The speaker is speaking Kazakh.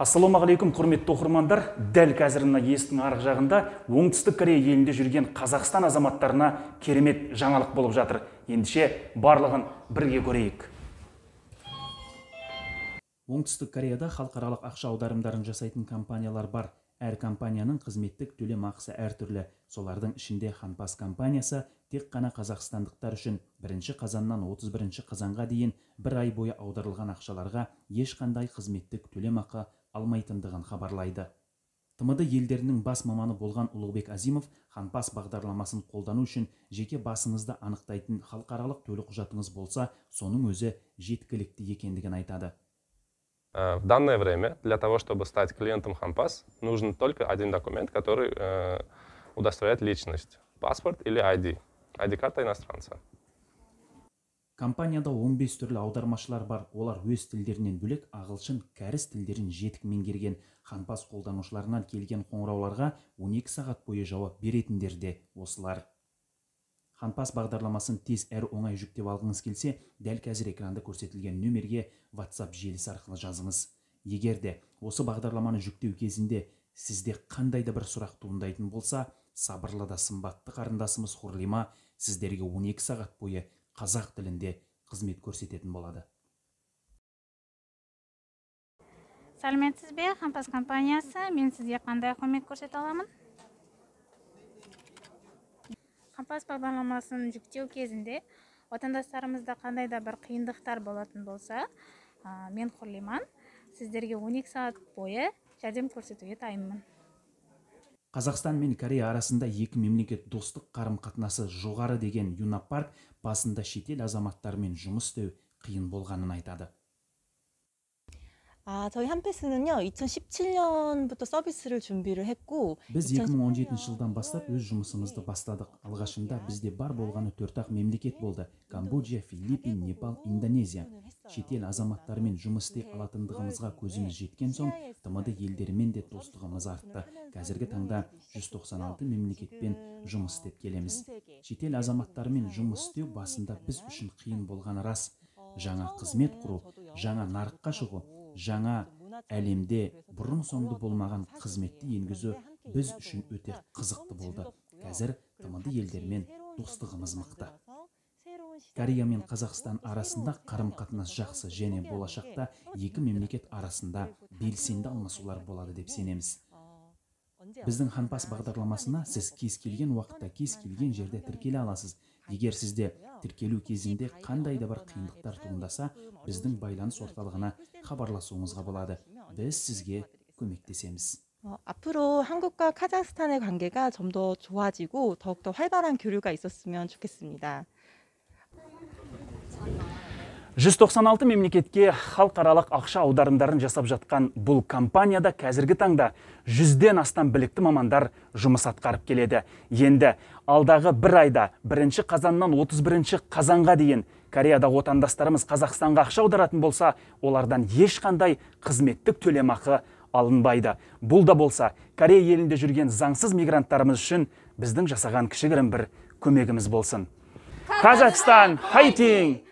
Ассалаумағалейкум, құрметті оқырмандар. Дәл қазір мына есіктің арғы жағында Оңтүстік Корея елінде жүрген Қазақстан азаматтарына керемет жаңалық болып жатыр. Ендеше барлығын бірге көрейік. Оңтүстік Кореяда халықаралық ақша аударымдарын жасайтын компаниялар бар. Әр компанияның қызметтік төлем ақысы әртүрлі. Солардың ішінде Ханпас компаниясы тек қана қазақстандықтар үшін 1 қазаннан 31 қазанға дейін бір ай бойы аударылған ақшаларға ешқандай қызметтік төлем ақы алмайтындығын хабарлайды. ТМД елдерінің бас маманы болған Ұлықбек Азимов Ханпас бағдарламасын қолдану үшін жеке басыңызды анықтайтын халықаралық төлқұжатыңыз болса, соның өзі жеткілікті екендігін айтады. В данное время для того, чтобы стать клиентом Ханпас, нужен только один документ, который удостоверяет личность. Паспорт или ID. ID-карта иностранца. Компанияда 15 түрлі аудармашылар бар. Олар өз тілдерінен бөлек ағылшын, кәріс тілдерін жетік меңгерген. Ханпас қолданушыларынан келген қоңырауларға 12 сағат бойы жауап беретіндер де осылар. Ханпас бағдарламасын тез әрі оңай жүктеп алғыңыз келсе, дәл қазір экранда көрсетілген нөмерге WhatsApp желісі арқылы жазыңыз. Егер де осы бағдарламаны жүктеу кезінде сізде қандай да бір сұрақ туындайтын болса, сабырлы да сымбатты қарындасымыз Хурлима сіздерге 12 сағат бойы қазақ тілінде қызмет көрсететін болады. Сәлеметсіз бе, Ханпас компаниясы, мен сізге қандай көмек көрсете аламын? Ханпас бағдарламасын жүктеу кезінде отандастарымызда қандай да бір қиындықтар болатын болса, мен Хурлиман сіздерге 12 сағат бойы жәрдем көрсетуге дайынмын. Қазақстан мен Корея арасында екі мемлекет достық қарым-қатынасы жоғары деген Юна Парк басында шетел азаматтарымен жұмыс істеу қиын болғанын айтады. 저희 한패스는요, 2017년부터 서비스를 준비를 했고, Біз 2017 жылдан бастап өз жұмысымызды бастадық. Алғашында бізде бар болғаны төрт-ақ мемлекет болды: Камбоджа, Филиппин, Непал, Индонезия. Шетел азаматтарымен жұмыс істей алатындығымызға көзіміз жеткен соң, ТМД елдерімен де достығымыз артты. Қазіргі таңда 196 мемлекетпен жұмыс істеп келеміз. Шетел азаматтарымен жұмыс істеу басында біз үшін қиын болғаны рас. Жаңа қызмет құру, жаңа нарыққа шығу, жаңа әлемде бұрын соңды болмаған қызметті енгізу біз үшін өте қызықты болды. Қазір ТМД елдерімен достығымыз мықты. Корея мен Қазақстан арасында қарым-қатынас жақсы және болашақта екі мемлекет арасында белсенді алмасулар болады деп сенеміз. Біздің Ханпас бағдарламасына сіз кез келген уақытта, кез келген жерде тіркеле аласыз. Егер сізде тіркелу кезінде қандай да бір қиындықтар туындаса, біздің байланыс орталығына хабарласуыңызға болады. Біз сізге көмектесеміз. 앞으로 한국과 카자흐스탄의 관계가 좀 더 좋아지고 더욱더 활발한 교류가 있었으면 좋겠습니다. 196 мемлекетке халықаралық ақша аударымдарын жасап жатқан бұл компанияда қазіргі таңда 100-ден астам білікті мамандар жұмыс атқарып келеді. Енді алдағы бір айда 1 қазаннан 31 қазанға дейін Кореяда отандастарымыз Қазақстанға ақша аударатын болса, олардан ешқандай қызметтік төлемақы алынбайды. Бұл да болса, Корея елінде жүрген заңсыз мигранттарымыз үшін біздің жасаған кішігірім бір көмегіміз болсын. Қазақстан, хайтинг!